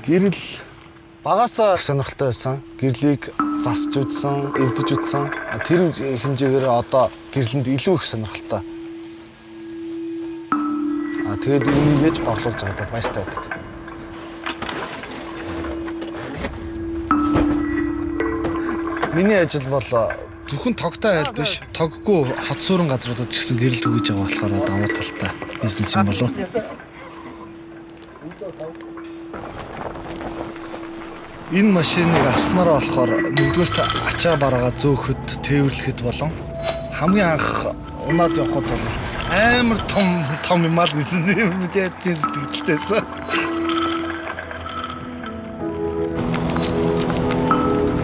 Гэрэл багасаа их сонирхолтой байсан. Гэрлийг засч үзсэн, эвдэж үзсэн. Тэр хэмжээгээр одоо гэрлэнд илүү их сонирхолтой. Тэгээд үүнийгээж борлуулж байгаад баяртай байдаг. Миний ажил бол зөвхөн тогтой айл биш, тоггүй хот суурин газруудад ч гэсэн гэрэл түгэж байгаа болохоор давуу талтай бизнес юм болов. Энэ машиныг авснараа болохоор нэгдүгээрт ачаа бараагаа зөөхөд, тээвэрлэхэд болон хамгийн анх унаад явхад бол амар том том юм аа л гэсэн юм тийм сэтгэлдээсэн.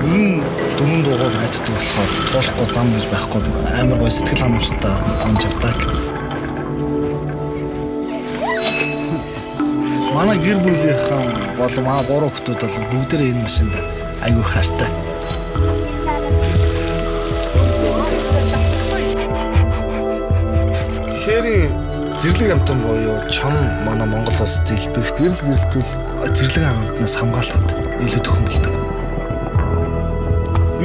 Ер нь дөрвөн дугаар хайждаг болохоор туулахгүй зам гэж байхгүй, амар гоё сэтгэл ханамжтай унж явдаг. Манай гэр бүлийнхэн болон манай гурван хүүхдүүд бол бүгдээрээ энэ машинд айгүй хайртай. Хээрийн зэрлэг амтан буюу чам манай Монгол улсад илбэгт гэрэл гэрэлтвэл зэрлэг амтнаас хамгаалахад илүү төхөн болдог.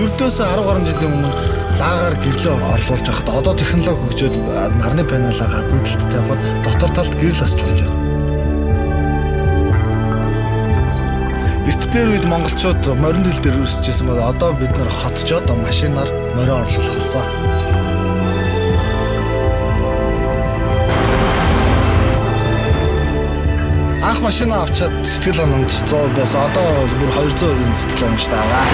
Ердөөсөө 10 гаруй жилийн өмнө лагаар гэрлээ орлуулж байхад одоо технологи хөгжөөд нарны панелаа гадна талд тавихад дотор талд гэрэл асч болж байна. Эрт дээр үед монголчууд морин дэл дээр өрсөжсэн бол одоо бид нар хотчоод машинаар морио орлуулах болсон. Анх машина авчаад сэтгэл ханамж 100 байсан. Одоо бүр 200% сэтгэл ханамжтай байгаа.